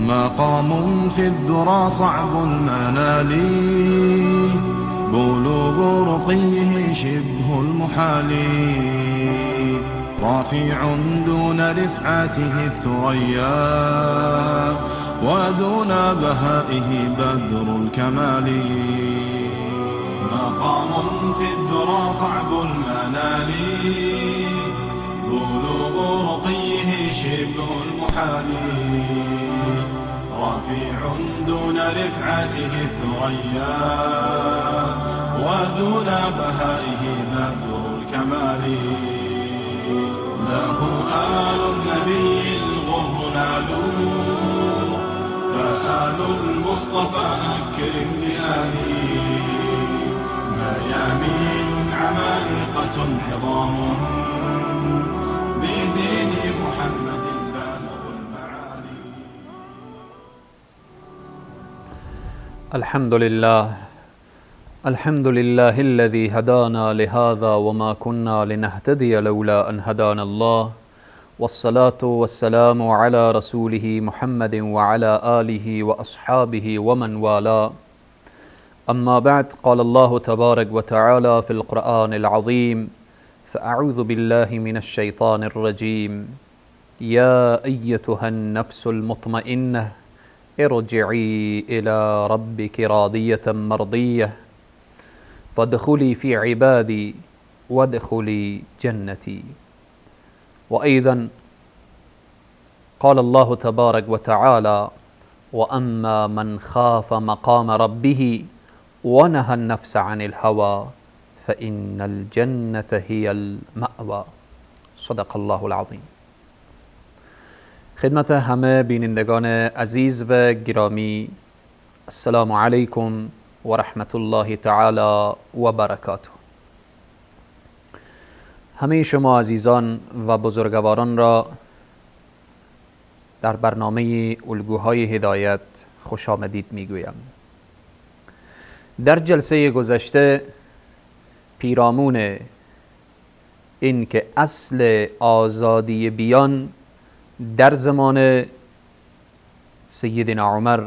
مقام في الذرى صعب المنال، بلوغ رقيه شبه المحال، رافع دون رفعته الثريا، ودون بهائه بدر الكمال. مقام في الذرى صعب المنال، بلوغ رقيه شبه المحال، رفيع دون رفعته الثريا، ودون بهائه بدر الكمال. له آل النبي الغر نالوا، فآل المصطفى أكرم بآله. ميامين عمالقة عظام، بدين محمد بالغ المعالي. الحمد لله، الحمد لله الذي هدانا لهذا وما كنا لنهتدي لولا أن هدانا الله، والصلاة والسلام على رسوله محمد وعلى آله وأصحابه ومن والاه. أما بعد، قال الله تبارك وتعالى في القرآن العظيم: فأعوذ بالله من الشيطان الرجيم، يا أيتها النفس المطمئنة ارجعي إلى ربك راضية مرضية فادخلي في عبادي وادخلي جنتي. وأيضا قال الله تبارك وتعالى: وأما من خاف مقام ربه ونهى النفس عن الهوى فإن الجنة هي المأوى. صدق الله العظیم. خدمت همه بینندگان عزیز و گرامی، السلام علیکم و رحمت الله تعالی و برکاته. همه شما عزیزان و بزرگواران را در برنامه الگوهای هدایت خوش آمدید میگویم. در جلسه گذشته پیرامون این که اصل آزادی بیان در زمان سیدنا عمر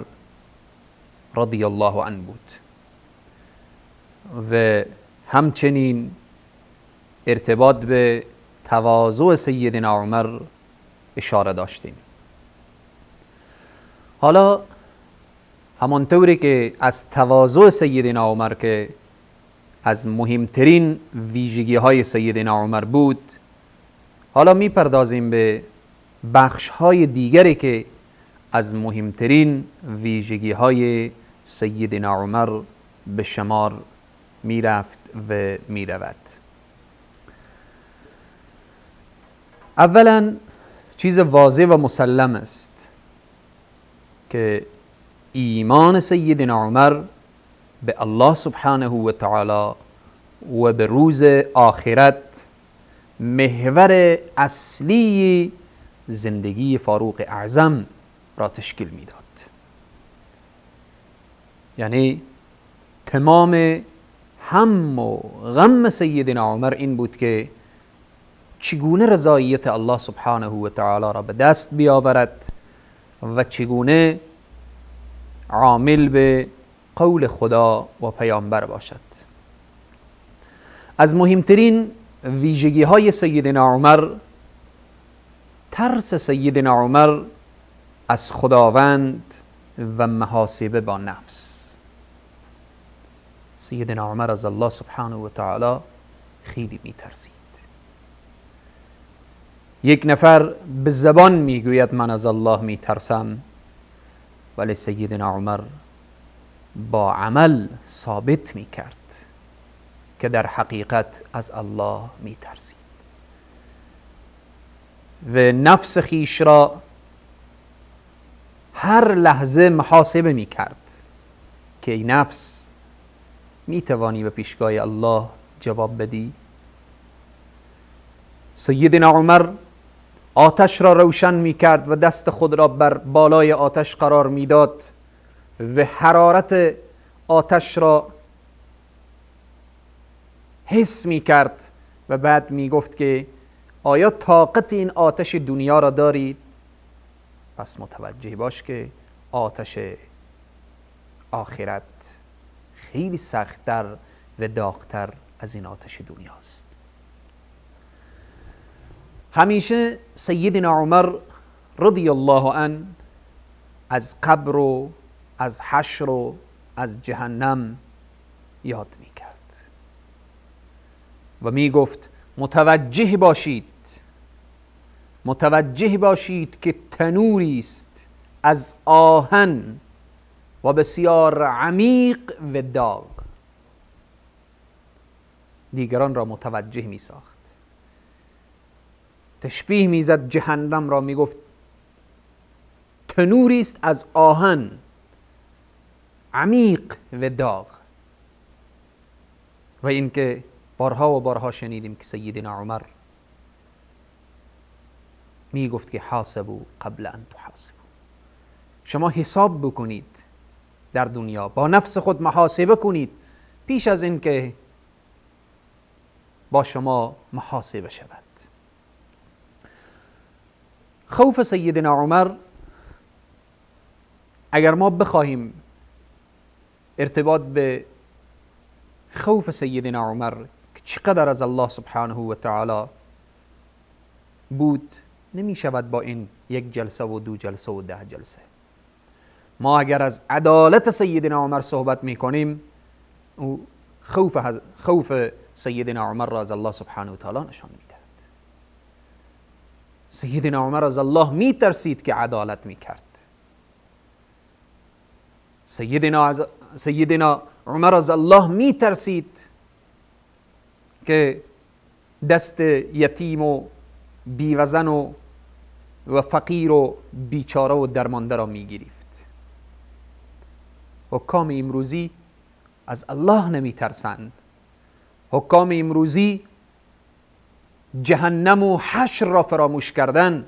رضی الله عنه بود و همچنین ارتباط به تواضع سیدنا عمر اشاره داشتیم. حالا همانطوری که از تواضع سیدنا عمر که از مهمترین ویژگی های سیدنا عمر بود، حالا میپردازیم به بخش های دیگری که از مهمترین ویژگی های سیدنا عمر به شمار میرفت و میرود. اولا چیز واضح و مسلم است که ایمان سیدنا عمر به الله سبحانه و تعالی و به روز آخرت محور اصلی زندگی فاروق اعظم را تشکیل میداد. یعنی تمام هم و غم سیدنا عمر این بود که چگونه رضایت الله سبحانه و تعالی را به دست بیاورد و چگونه عامل به قول خدا و پیامبر باشد. از مهمترین ویژگی های سیدنا عمر ترس سیدنا عمر از خداوند و محاسبه با نفس. سیدنا عمر از الله سبحانه و تعالی خیلی میترسید. یک نفر به زبان میگوید من از الله میترسم، ولی سیدنا عمر با عمل ثابت میکرد که در حقیقت از الله میترسید و نفس خیش را هر لحظه محاسبه میکرد که ای نفس، میتوانی به پیشگاه الله جواب بدی؟ سیدنا عمر آتش را روشن میکرد و دست خود را بر بالای آتش قرار میداد و حرارت آتش را حس میکرد و بعد میگفت که آیا طاقت این آتش دنیا را دارید؟ پس متوجه باش که آتش آخرت خیلی سخت‌تر و داغ‌تر از این آتش دنیاست. همیشه سیدنا عمر رضی الله عنه از قبر و از حشر و از جهنم یاد میکرد و میگفت متوجه باشید، متوجه باشید که تنوری است از آهن و بسیار عمیق و داغ. دیگران را متوجه می ساخت، تشبیه می زد جهنم را، می گفت تنوری است از آهن عمیق و داغ. و اینکه بارها و بارها شنیدیم که سیدنا عمر می گفت که حاسبوا قبل ان تحاسبوا، شما حساب بکنید در دنیا، با نفس خود محاسبه کنید پیش از اینکه با شما محاسبه شود. خوف سیدنا عمر اگر ما بخواهیم ارتباط به خوف سیدنا عمر که چقدر از الله سبحانه و تعالی بود، نمی شود با این یک جلسه و دو جلسه و 10 جلسه. ما اگر از عدالت سیدنا عمر صحبت می کنیم، او خوف سیدنا عمر را از الله سبحانه و تعالی نشان می دهد. سیدنا عمر از الله می ترسید که عدالت می کرد. سیدنا عمر از الله می ترسید که دست یتیم و بیوزن و فقیر و بیچاره و درمانده را می گرفت. حکام امروزی از الله نمی ترسند. حکام امروزی جهنم و حشر را فراموش کردن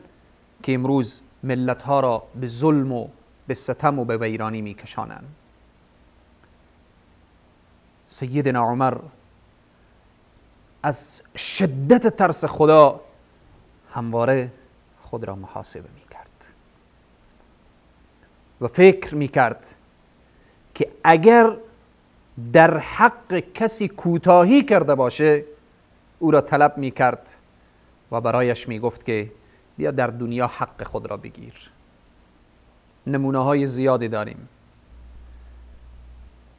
که امروز ملتها را به ظلم و به ستم و به ویرانی می کشانند. سیدنا عمر از شدت ترس خدا همواره خود را محاسبه می کرد و فکر می کرد که اگر در حق کسی کوتاهی کرده باشه، او را طلب می کرد و برایش می گفت که بیا در دنیا حق خود را بگیر. نمونه های زیادی داریم.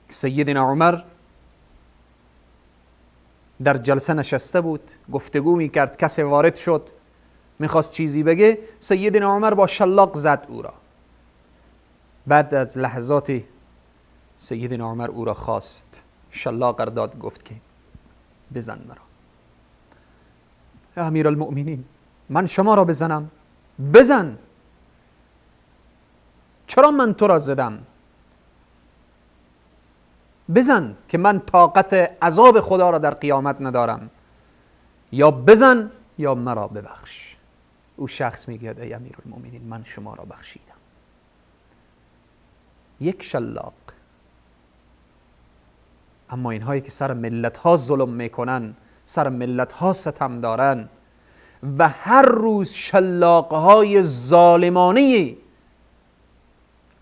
سیدنا عمر در جلسه نشسته بود، گفتگو می کرد، کسی وارد شد میخواست چیزی بگه، سیدنا عمر با شلاق زد او را. بعد از لحظاتی سیدنا عمر او را خواست، شلاق داد، گفت که بزن مرا. امیرالمؤمنین، من شما را بزنم؟ بزن. چرا من تو را زدم؟ بزن که من طاقت عذاب خدا را در قیامت ندارم. یا بزن یا مرا ببخش. او شخص میگوید ای امیرالمؤمنین، من شما را بخشیدم. یک شلاق. اما اینهایی که سر ملت ها ظلم میکنن، سر ملت ها ستم دارن و هر روز شلاق های ظالمانه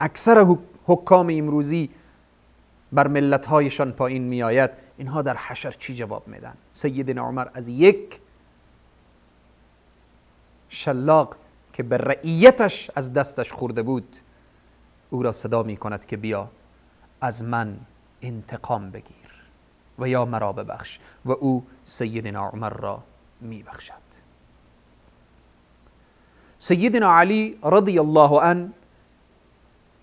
اکثر حکام امروزی بر ملت هایشان پایین می آید، اینها در حشر چی جواب میدن؟ سیدنا عمر از یک شلاق که به رعیتش از دستش خورده بود، او را صدا می کند که بیا از من انتقام بگیر و یا مرا ببخش، و او سیدنا عمر را می بخشد. سیدنا علی رضی الله عنه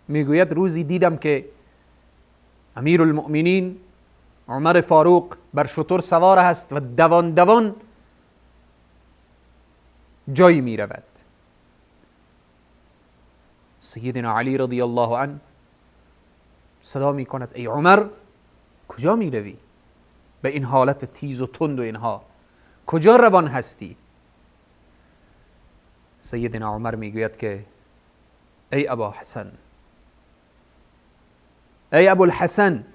میگوید روزی دیدم که امیرالمؤمنین عمر فاروق بر شتر سوار است و دوان دوان جایی می رود. سیدنا علی رضی الله عنه صدا می کند ای عمر، کجا می روی؟ به این حالت تیز و تند و اینها کجا روان هستی؟ سیدنا عمر می گوید که ای ابا حسن، ای ابوالحسن،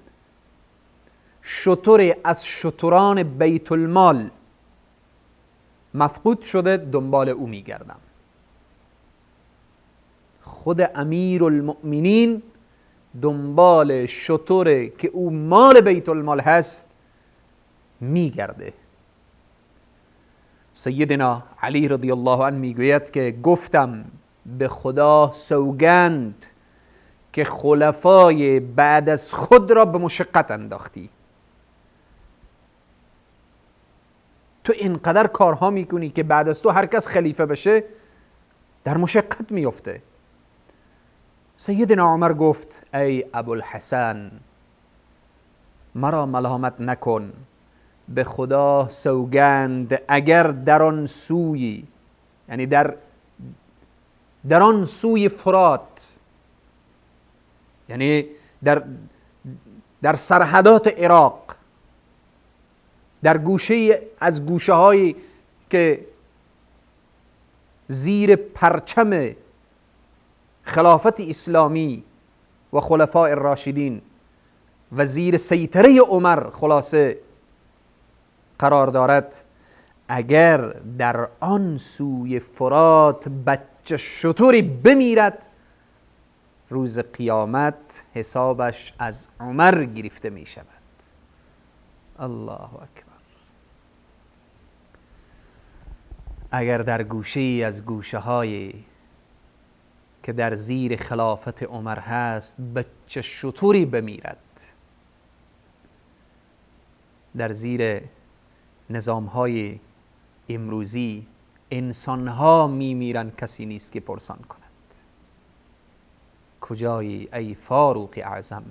شتر از شتران بیت المال مفقود شده، دنبال او میگردم. خود امیرالمؤمنین دنبال شتر که او مال بیت المال هست میگرده. سیدنا علی رضی الله عنه میگوید که گفتم به خدا سوگند که خلفای بعد از خود را به مشقت انداختی. تو اینقدر کارها میکنی که بعد از تو هر کس خلیفه بشه در مشقت میفته. سیدنا عمر گفت ای ابوالحسن، مرا ملامت نکن، به خدا سوگند اگر در آن سوی، یعنی در آن سوی فرات، یعنی در سرحدات عراق، در گوشه از گوشه هایی که زیر پرچم خلافت اسلامی و خلفاء راشدین و زیر سیطره عمر خلاصه قرار دارد، اگر در آن سوی فرات بچه شتری بمیرد، روز قیامت حسابش از عمر گرفته می شود. الله اکبر. اگر در گوشه ای از گوشه های که در زیر خلافت عمر هست بچه شتری بمیرد، در زیر نظام های امروزی انسان ها میمیرن، کسی نیست که پرسان کند. کجایی ای فاروق اعظم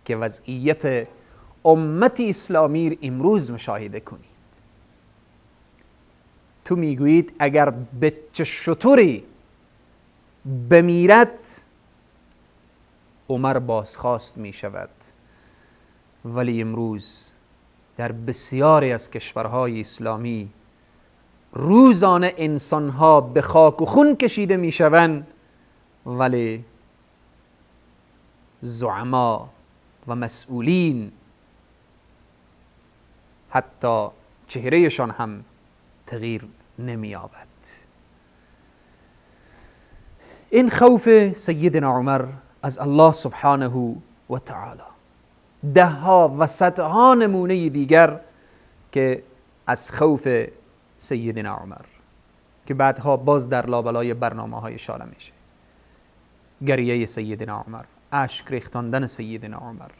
که وضعیت امت اسلامی امروز مشاهده کنید؟ تو میگویید اگر بچه شتری بمیرد عمر بازخواست میشود، ولی امروز در بسیاری از کشورهای اسلامی روزانه انسانها به خاک و خون کشیده میشوند، ولی زعما و مسئولین حتی چهرهشان هم تغییر نمی‌یابد. این خوف سیدنا عمر از الله سبحانه و تعالی، ده ها و صدها نمونه دیگر که از خوف سیدنا عمر که بعدها باز در لابلای برنامه های اشاره میشه، گریه سیدنا عمر، اشک ریختاندن سیدنا عمر،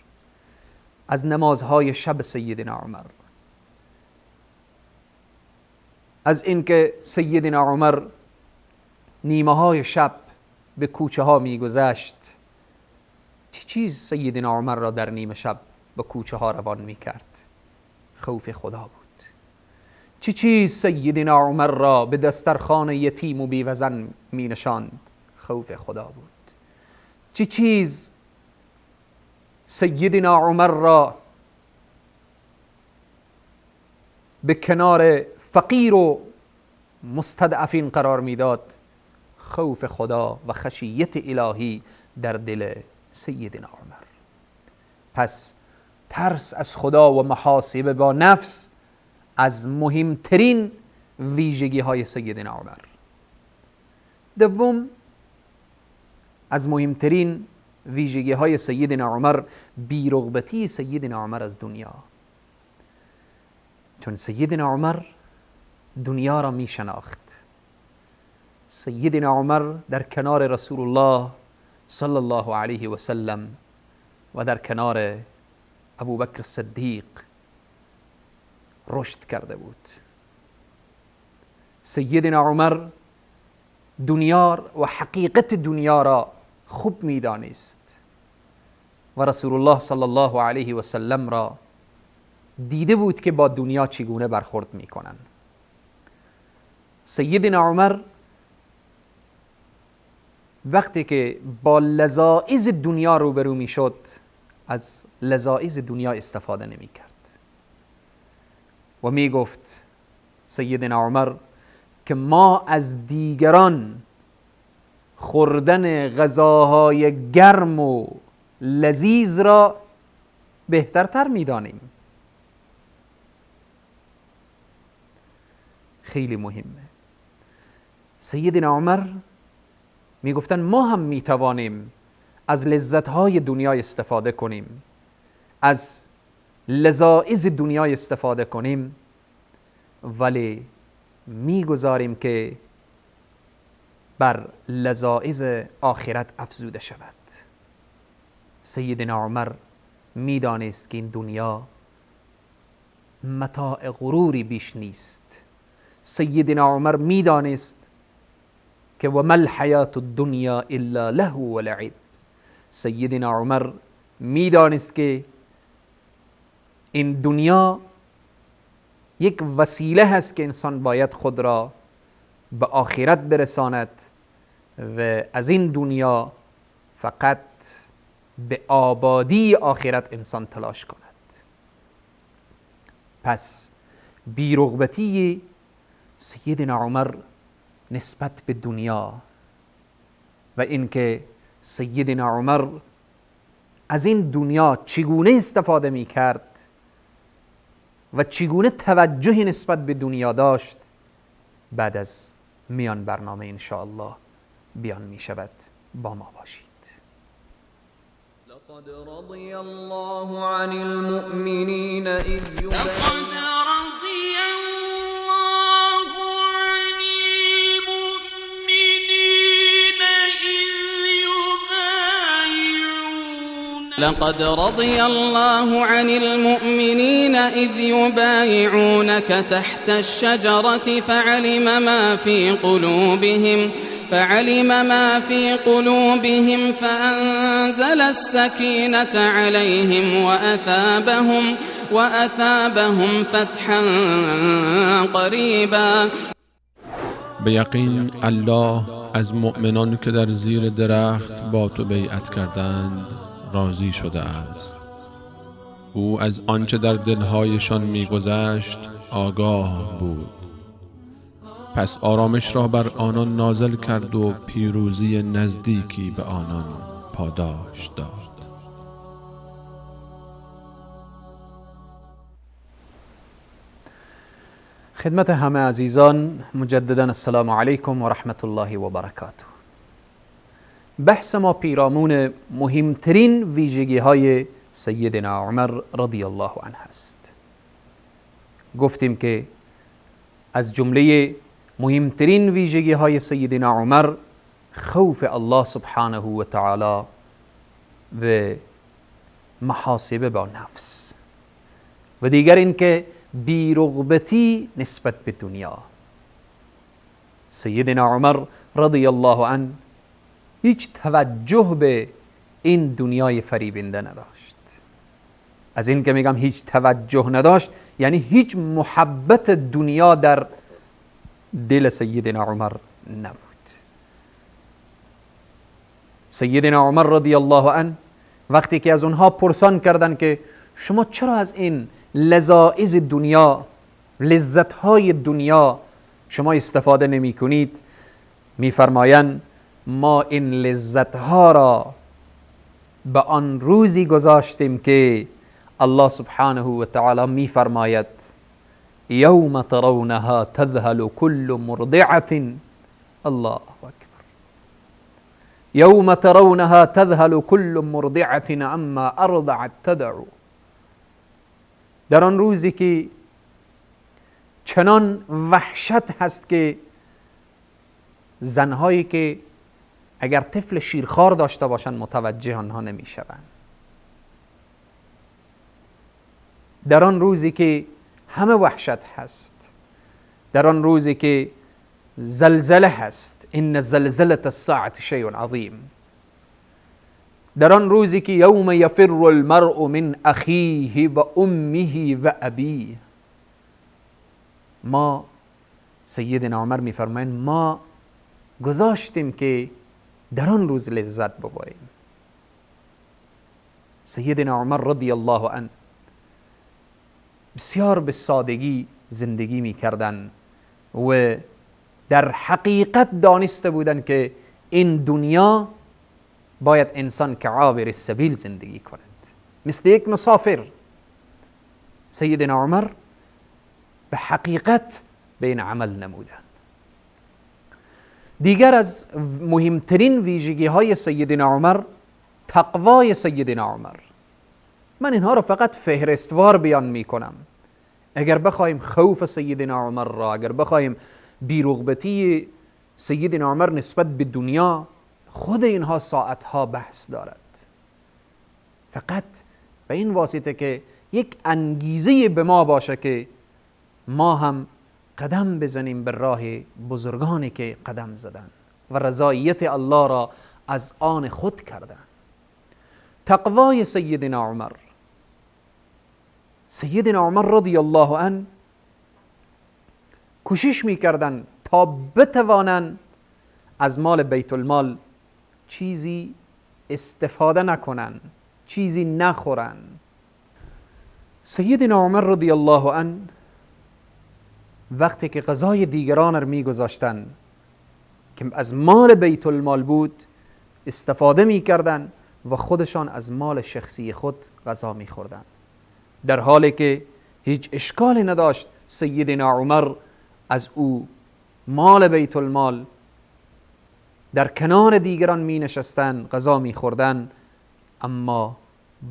از نمازهای شب سیدنا عمر، از اینکه سیدنا عمر نیمه های شب به کوچه ها میگذشت، چه چیز سیدنا عمر را در نیمه شب به کوچه ها روان میکرد؟ خوف خدا بود. چه چیز سیدنا عمر را به دسترخوان یتیم و بیوزن می نشاند؟ خوف خدا بود. چه چیز سیدنا عمر را به کنار فقیر و مستضعفین قرار میداد؟ خوف خدا و خشیت الهی در دل سیدنا عمر. پس ترس از خدا و محاسبه با نفس از مهمترین ویژگی های سیدنا عمر. دوم، از مهمترین ویژگی های سیدنا عمر بی‌رغبتی سیدنا عمر از دنیا. چون سیدنا عمر دنیا را می شناخت. سیدنا عمر در کنار رسول الله صلی الله علیه و سلم و در کنار ابوبکر صدیق رشد کرده بود. سیدنا عمر دنیا و حقیقت دنیا را خوب میدانست و رسول الله صلی الله علیه و سلم را دیده بود که با دنیا چگونه برخورد میکنند. سیدنا عمر وقتی که با لذائذ دنیا روبرو میشد از لذائذ دنیا استفاده نمیکرد و میگفت سیدنا عمر که ما از دیگران خوردن غذاهای گرم و لذیذ را بهترتر میدانیم. خیلی مهمه. سیدنا عمر میگفتن ما هم میتوانیم از لذت‌های دنیا استفاده کنیم، از لذائذ دنیا استفاده کنیم، ولی میگذاریم که بر لذائذ آخرت افزوده شود. سیدنا عمر میدانست که این دنیا متاع غروری بیش نیست. سیدنا عمر میدانست که و ما الحیات الدنیا الا لهو و لعب. سیدنا عمر میدانست که این دنیا یک وسیله هست که انسان باید خود را به آخرت برساند و از این دنیا فقط به آبادی آخرت انسان تلاش کند. پس بی‌رغبتی سیدنا عمر نسبت به دنیا و اینکه سیدنا عمر از این دنیا چگونه استفاده می کرد و چگونه توجهی نسبت به دنیا داشت، بعد از میان برنامه انشاءالله بیان می شود. با ما باشید. لقد رضی الله عن المؤمنین اذ لقد رضي الله عن المؤمنين إذ يبايعونك تحت الشجرة فعلم ما في قلوبهم فأنزل السكينة عليهم وأثابهم فتحا قريبا. به یقین الله از مؤمنان که در زیر درخت با تو بیعت کردند راضی شده است. او از آنچه در دلهایشان می‌گذشت آگاه بود. پس آرامش را بر آنان نازل کرد و پیروزی نزدیکی به آنان پاداش داد. خدمت همه عزیزان مجددا السلام علیکم و رحمت الله و برکاته. بحث ما پیرامون مهمترین ویژگی های سیدنا عمر رضی الله عنه است. گفتیم که از جمله مهمترین ویژگی های سیدنا عمر خوف الله سبحانه و تعالی و محاسبه با نفس، و دیگر اینکه بی‌رغبتی نسبت به دنیا. سیدنا عمر رضی الله عنه هیچ توجه به این دنیای فریبنده نداشت. از این که میگم هیچ توجه نداشت یعنی هیچ محبت دنیا در دل سیدنا عمر نبود. سیدنا عمر رضی الله عنه وقتی که از اونها پرسان کردن که شما چرا از این لذائذ دنیا، لذتهای دنیا شما استفاده نمی کنید، میفرمایند ما این لذتها را به آن روزی گذاشتیم که الله سبحانه و تعالی میفرماید یوم ترونها تذهل كل مرضعة. الله اکبر. یوم ترونها تذهل كل مرضعة عما ارضعت تدع. در آن روزی که چنان وحشت هست که زنهایی که اگر طفل شیرخوار داشته باشند متوجه آنها نمیشوند. در آن روزی که همه وحشت هست، در آن روزی که زلزله هست، ان زلزله الساعة شیء عظیم، در آن روزی که یوم یفر المرء من اخیه و امه و ابیه. ما سیدنا عمر میفرمایند ما گذاشتیم که در آن روز لذت ببریم. سیدنا عمر رضی الله عنه بسیار به سادگی زندگی میکردن و در حقیقت دانسته بودن که این دنیا باید انسان که عابر السبیل زندگی کند، مثل یک مسافر. سیدنا عمر به حقیقت به این عمل نمودن. دیگر از مهمترین ویژگی های سیدنا عمر تقوای سیدنا عمر. من اینها رو فقط فهرستوار بیان می کنم. اگر بخوایم خوف سیدنا عمر را، اگر بخوایم بی‌رغبتی سیدنا عمر نسبت به دنیا، خود اینها ساعتها بحث دارد. فقط به این واسطه که یک انگیزه به ما باشه که ما هم قدم بزنیم به راه بزرگانی که قدم زدن و رضایت الله را از آن خود کردن. تقوای سیدنا عمر. سیدنا عمر رضی الله عنه کوشش میکردن تا بتوانند از مال بیت المال چیزی استفاده نکنن، چیزی نخورن. سیدنا عمر رضی الله عنه وقتی که غذای دیگران را میگذاشتن که از مال بیت المال بود استفاده میکردن و خودشان از مال شخصی خود غذا میخوردن، در حالی که هیچ اشکالی نداشت سیدنا عمر از او مال بیت المال در کنار دیگران می نشستن، غذا می خوردن، اما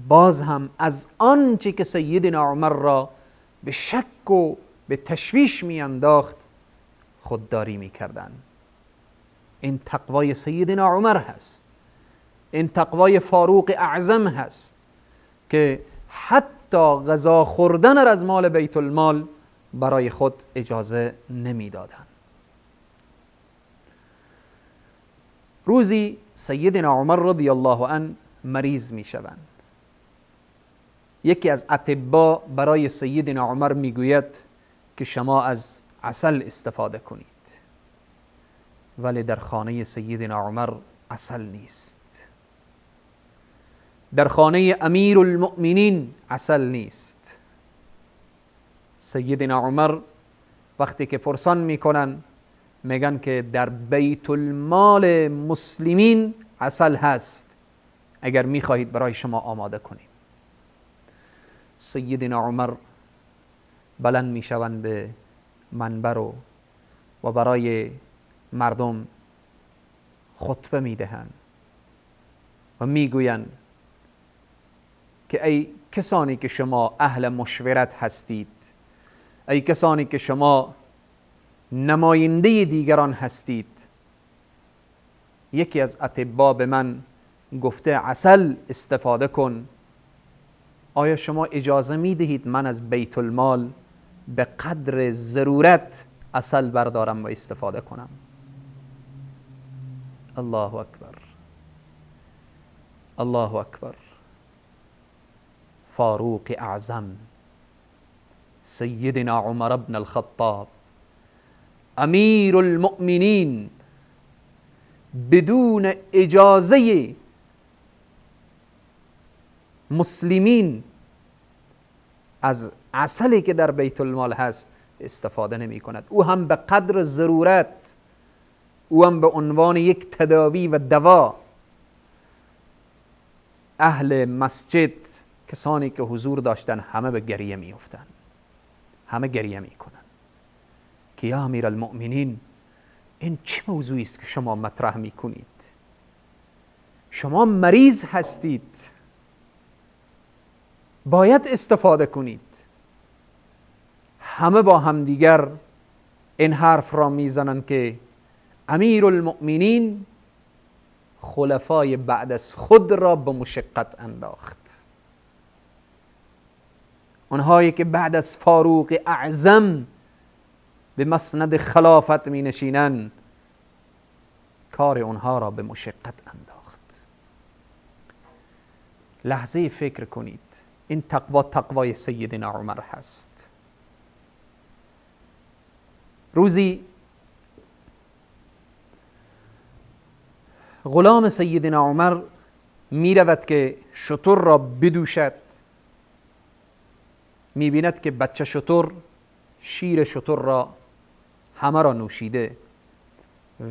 باز هم از آنچه که سیدنا عمر را به شک و به تشویش می انداخت خودداری می کردن. این تقوای سیدنا عمر هست، این تقوای فاروق اعظم هست که حتی غذا خوردن را از مال بیت المال برای خود اجازه نمی دادن. روزی سیدنا عمر رضی الله عنه مریض می شوند. یکی از اطبا برای سیدنا عمر می گوید که شما از عسل استفاده کنید، ولی در خانه سیدنا عمر عسل نیست، در خانه امیر المؤمنین عسل نیست. سیدنا عمر وقتی که پرسان میکنن میگن که در بیت المال مسلمین عسل هست، اگر میخواهید برای شما آماده کنیم. سیدنا عمر بلند میشوند به منبر و برای مردم خطبه میدهند و میگویند که ای کسانی که شما اهل مشورت هستید، ای کسانی که شما نماینده دیگران هستید، یکی از اطبا به من گفته عسل استفاده کن، آیا شما اجازه می دهید من از بیت المال به قدر ضرورت عسل بردارم و استفاده کنم؟ الله اکبر، الله اکبر. فاروق اعظم سیدنا عمر بن الخطاب امیر المؤمنین بدون اجازه مسلمین از عسلی که در بیت المال هست استفاده نمی کند. او هم به قدر ضرورت، او هم به عنوان یک تداوی و دوا. اهل مسجد، کسانی که حضور داشتن، همه به گریه می افتند، همه گریه می کنند که یا امیر المؤمنین این چه موضوعی است که شما مطرح می کنید؟ شما مریض هستید، باید استفاده کنید. همه با همدیگر این حرف را میزنند که امیر المؤمنین خلفای بعد از خود را به مشقت انداخت. آنهایی که بعد از فاروق اعظم به مسند خلافت می نشینند، کار آنها را به مشقت انداخت. لحظه فکر کنید، این تقوا تقوای سیدنا عمر هست. روزی غلام سیدنا عمر می رود که شتر را بدوشد، می بیند که بچه شتر شیر شتر را همه را نوشیده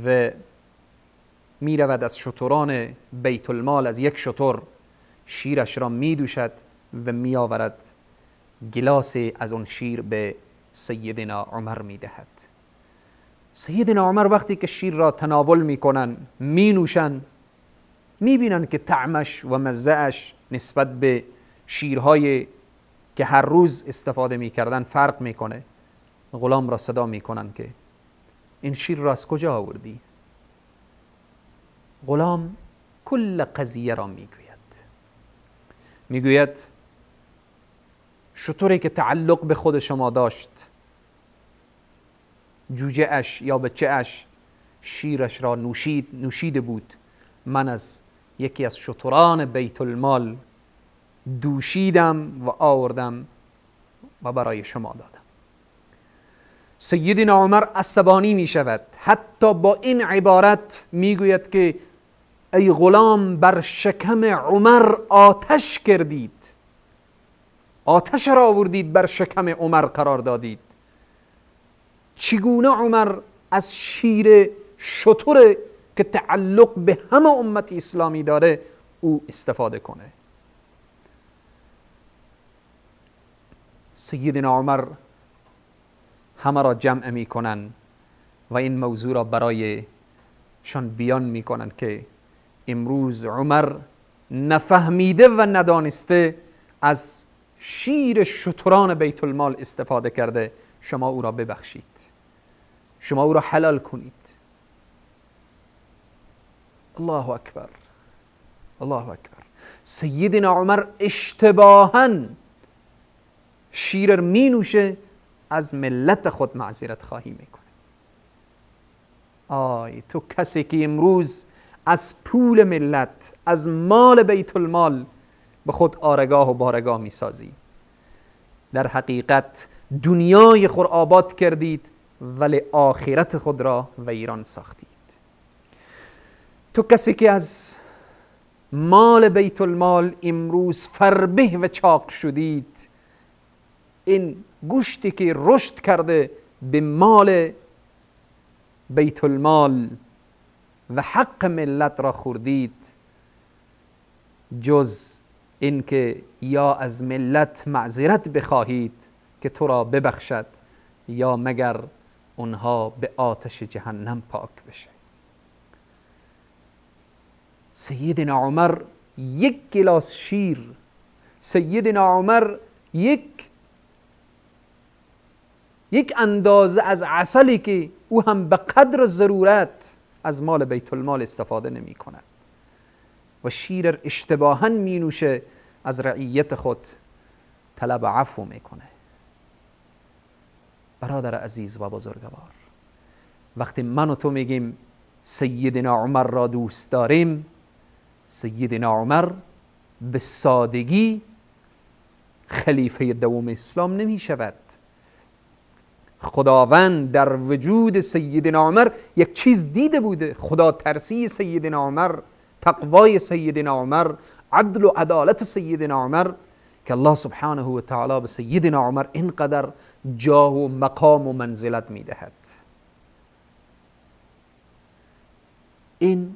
و می رود از شتران بیت المال، از یک شتر شیرش را می دوشد و می آورد، گلاس از اون شیر به سیدنا عمر می دهد. سیدنا عمر وقتی که شیر را تناول میکنن، مینوشن، میبینن که طعمش و مزه‌اش نسبت به شیرهای که هر روز استفاده میکردن فرق میکنه. غلام را صدا میکنن که این شیر را از کجا آوردی؟ غلام کل قضیه را میگوید. میگوید شطوری که تعلق به خود شما داشت، جوجه اش یا بچه اش شیرش را نوشیده بود، من از یکی از شتران بیت المال دوشیدم و آوردم و برای شما دادم. سیدنا عمر عصبانی می شود، حتی با این عبارت می گوید که ای غلام، بر شکم عمر آتش کردید، آتش را آوردید بر شکم عمر قرار دادید. چگونه عمر از شیر شتر که تعلق به همه امت اسلامی داره او استفاده کنه؟ سیدنا عمر همه را جمع میکنن و این موضوع را برای شان بیان میکنن که امروز عمر نفهمیده و ندانسته از شیر شتران بیت المال استفاده کرده، شما او را ببخشید، شما او را حلال کنید. الله اکبر، الله اکبر. سیدنا عمر اشتباهاً شیر می نوشه، از ملت خود معذرت خواهی میکنه. آی تو کسی که امروز از پول ملت، از مال بیت المال به خود آرگاه و بارگاه میسازی، در حقیقت دنیای خود آباد کردید ولی آخرت خود را ویران ساختید. تو کسی که از مال بیت المال امروز فربه و چاق شدید، این گوشتی که رشد کرده به مال بیت المال و حق ملت را خوردید، جز اینکه یا از ملت معذرت بخواهید که تو را ببخشد، یا مگر اونها به آتش جهنم پاک بشه. سیدنا عمر یک گلاس شیر، سیدنا عمر یک اندازه از عسلی که او هم به قدر ضرورت از مال بیت المال استفاده نمی کند و شیر اشتباها می نوشه، از رعیت خود طلب عفو میکنه. برادر عزیز و بزرگوار، وقتی من و تو میگیم سیدنا عمر را دوست داریم، سیدنا عمر به سادگی خلیفه دوم اسلام نمی شود. خداوند در وجود سیدنا عمر یک چیز دیده بوده، خدا ترسی سیدنا عمر، تقوای سیدنا عمر، عدل و عدالت سیدنا عمر، که الله سبحانه و تعالی به سیدنا عمر اینقدر جاه و مقام و منزلت میدهد. این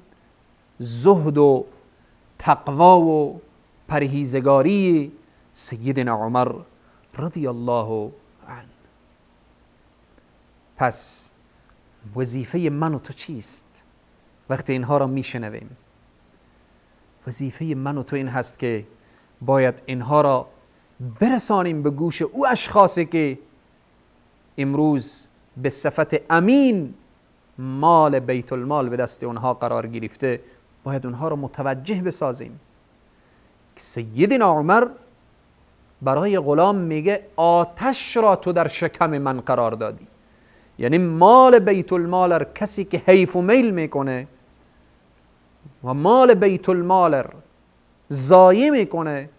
زهد و تقوا و پرهیزگاری سیدنا عمر رضی الله عنه. پس وظیفه من و تو چیست وقتی اینها را میشنویم؟ وظیفه من و تو این هست که باید اینها را برسانیم به گوش او اشخاصی که امروز به صفت امین مال بیت المال به دست اونها قرار گرفته. باید اونها را متوجه بسازیم که سیدنا عمر برای غلام میگه آتش را تو در شکم من قرار دادی. یعنی مال بیت المال را کسی که حیف و میل میکنه و مال بیت المال را ضایع میکنه،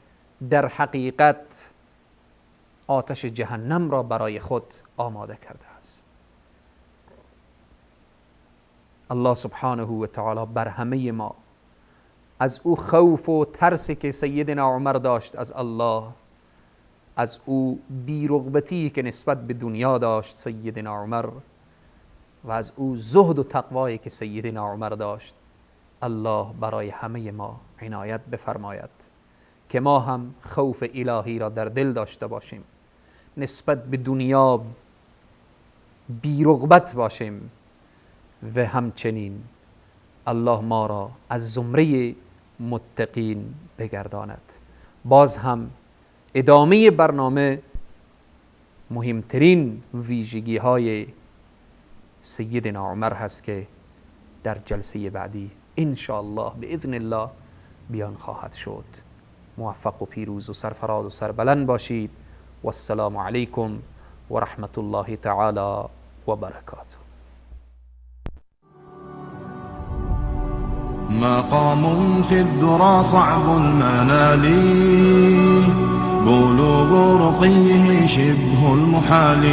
در حقیقت آتش جهنم را برای خود آماده کرده است. الله سبحانه و تعالی بر همه ما از او خوف و ترسی که سیدنا عمر داشت از الله، از او بیرغبتی که نسبت به دنیا داشت سیدنا عمر، و از او زهد و تقوایی که سیدنا عمر داشت، الله برای همه ما عنایت بفرماید که ما هم خوف الهی را در دل داشته باشیم، نسبت به دنیا بیرغبت باشیم و همچنین الله ما را از زمره متقین بگرداند. باز هم ادامه برنامه مهمترین ویژگی های سیدنا عمر هست که در جلسه بعدی ان شاء الله باذن الله بیان خواهد شد. موفق و پیروز و سرفراز و سربلند باشید. و السلام علیکم و رحمت الله تعالی و برکاته. مقام في الذرى صعب المنال، بلوغ رقيه شبه المحال،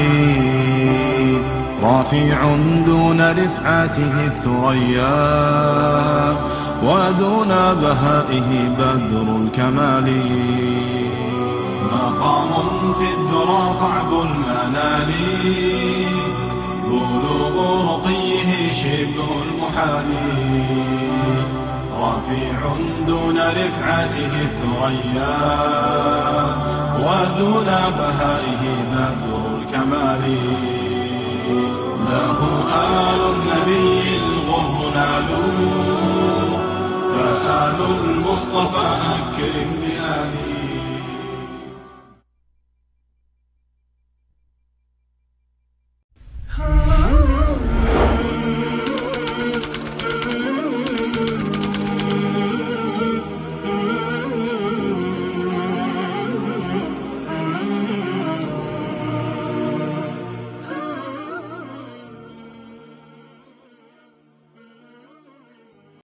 رافع دون رفعته الثريا، ودون بهائه بدر الكمال. مقام في الذرى صعب المنال، بلوغ رقيه شبه المحال، رفيع دون رفعته الثريا، ودون بهائه بدر الكمال. له آل النبي الغر نالوا، فآل المصطفى أكرم بآله.